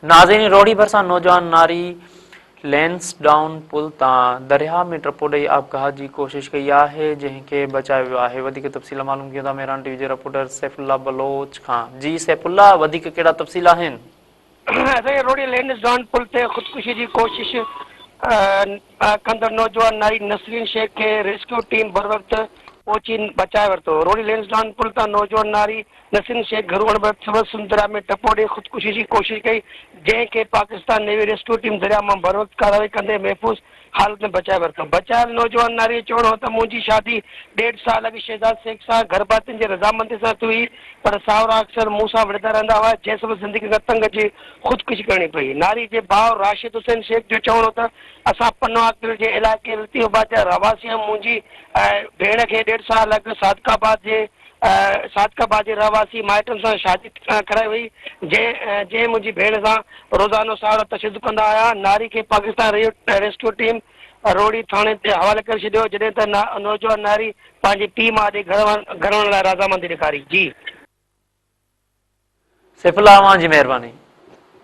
ناظرين روهڙي ڀرسان نوجوان ناري لينس ڊائون پل تان درياهه ۾ ٽپو ڏئي آپگهات جي ڪوشش ڪئي آهي جنهن کي بچايو ويو آهي وڌيڪ تفصيل معلوم ڪيون ٿا مهراڻ ٽي وي جي رپورٽر سيف الله بلوچ کان جي سيف الله وڌيڪ ڪهڙا تفصيل آهن. اسان جي روهڙي لينس ڊائون پل تي خودڪشي جي ڪوشش ڪندڙ نوجوان ناري نسرين شيخ کي ريسڪيو ٽيم بروقت پهچي بچائي ورتو. روهڙي لينسڊائون پل تان نوجوان ناري نسرين شيخ گهرو اڻبڻت سبب سنڌ درياء ۾ ٽپو ڏئي خودڪشي جي ڪوشش ڪئي، جنهن کي پاڪستان نيوي ريسڪيو ٽيم درياء مان بروقت ڪارروائي ڪندي محفوظ حالت ۾ بچائي ورتو. بچايل نوجوان ناري جو چوڻ هو ته منهنجي شادي ڏيڍ سال اڳ شهزاد شيخ سان گهرڀاتين جي رضامندي سان ٿي هئي پر ساهورا اڪثر مون سان وڙهندا رهندا هئا، جنهن سبب زندگي کان تنگ اچي خودڪشي ڪرڻي پئي. ناري جي ڀاء راشد حسين شيخ جو چوڻ هو ته اسان پنوعاقل جي علائقي لطيف آباد جا رهواسي آهيون، منهنجي ڀيڻ کي ڏيڍ سال اڳ صادق آباد جي صادق آباد جي رهواسي مائٽن سان شادي ڪرائي وئي، جنهن جنهن منهنجي ڀيڻ سان روزانو ساڙ تشدد ڪندا آيا، ناري کي پاڪستان ريسڪيو ٽيم روهڙي ٿاڻي تي حوالي ڪري ڇڏيو، جڏهن ته نوجوان ناري پنهنجي پيء ماء ڏي گهر وڃڻ لاء رضامندي ڏيکاري. جي. سيف الله اوهان جي مهرباني.